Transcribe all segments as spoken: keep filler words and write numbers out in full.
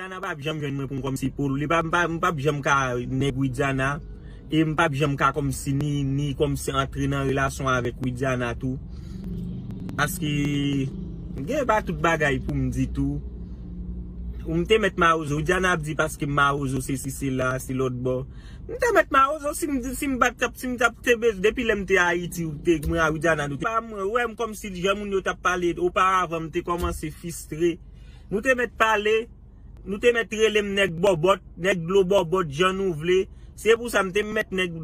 Widiana p ap janm jwenn mwen pou m kòmsi pou li. M p ap, m p ap, m p ap janm ka nèg Widiana. E m p ap janm ka kòmsi ni, ni kòmsi antre nan relasyon avèk Widiana tou. Paske gen pa tout bagay pou m di tou. Ou m te mèt mawozo. Widiana ap di paske m mawozo, se si, se la, se lòt bò. M te mèt mawozo, si m, si m bat, si m t ap te bezwen, depi lè m te Ayiti, ou te, mwen a Widiana, nou te, pa mwen, wè m kòmsi jan moun yo t ap pale oparavan, m te kòmanse fistre. Nou te mèt pale, nou te mèt rele m nèg bòbòt, nèg dlo bòbòt, jan nou vle. Se pou sa m te mèt nèg,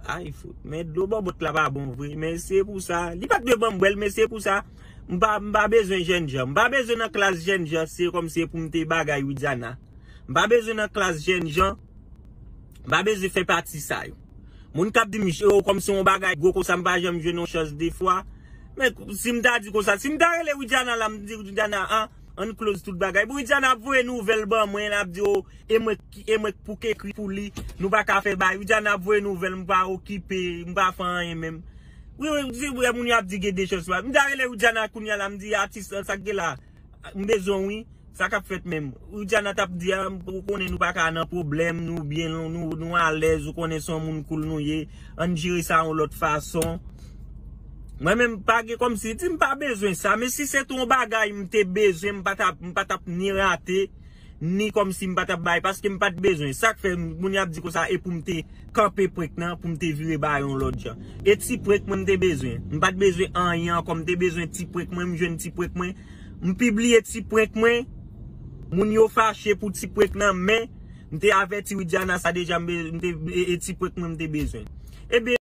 ay, fout, men dlo bòbòt la pa bon vre, men se pou sa. Li pa t dwe ban m bwè l, men se pou sa. M pa, m pa bezwen jènjan. M pa bezwen nan klas jènjan, se kòmsi pou m te bagay Widiana. M pa bezwen nan klas jènjan. M pa bezwen fè pati sa yo. Moun k ap di m, "Yo, kòmsi yon bagay gwo konsa, m pa janm jwenn yon chans de fwa." Men si m ta di konsa, si m ta rele Widiana la, m di Widiana, an, ann close tout bagay. Bon, Widiana ap voye nouvèl ban mwen, l ap di, "O, e mwen ki, e mwen k pou k ekri pou li, nou pa ka fè bagay." Widiana ap voye nouvèl, m pa okipe, m pa fè anyen menm. Wi, wi, di, wi, moun yo ap di gen de chans pa. M ta rele Widiana kounye a la, m di, "Atis, sa k gen la?" M bezwen w wi. Sa k ap fèt menm? Widiana t ap di a, ou konnen nou pa ka nan pwoblèm, nou byen, nou, nou, nou alèz, ou konnen se yon moun cool nou ye, ann jere sa yon lòt fason. Mwen menm, pa gen kòmsi, di m pa bezwen sa, men si se te yon bagay m te bezwen, m pa t ap, m pa t ap ni rate, ni kòmsi m pa t ap bay, paske m pa t bezwen. Sa k fè moun y ap di konsa, e pou m te kanpe prank nan, pou m te vire ba yo yon lòt jan. E ti prank mwen m te bezwen. M pa t bezwen anyen ankò, m te bezwen ti prank mwen, m jwenn ti prank mwen. M pibliye ti prank mwen. Moun yo fache pou ti prank nan, men m te avèti Widiana sa deja, m be-, m te, e, e ti prank mwen m te bezwen. Ebyen,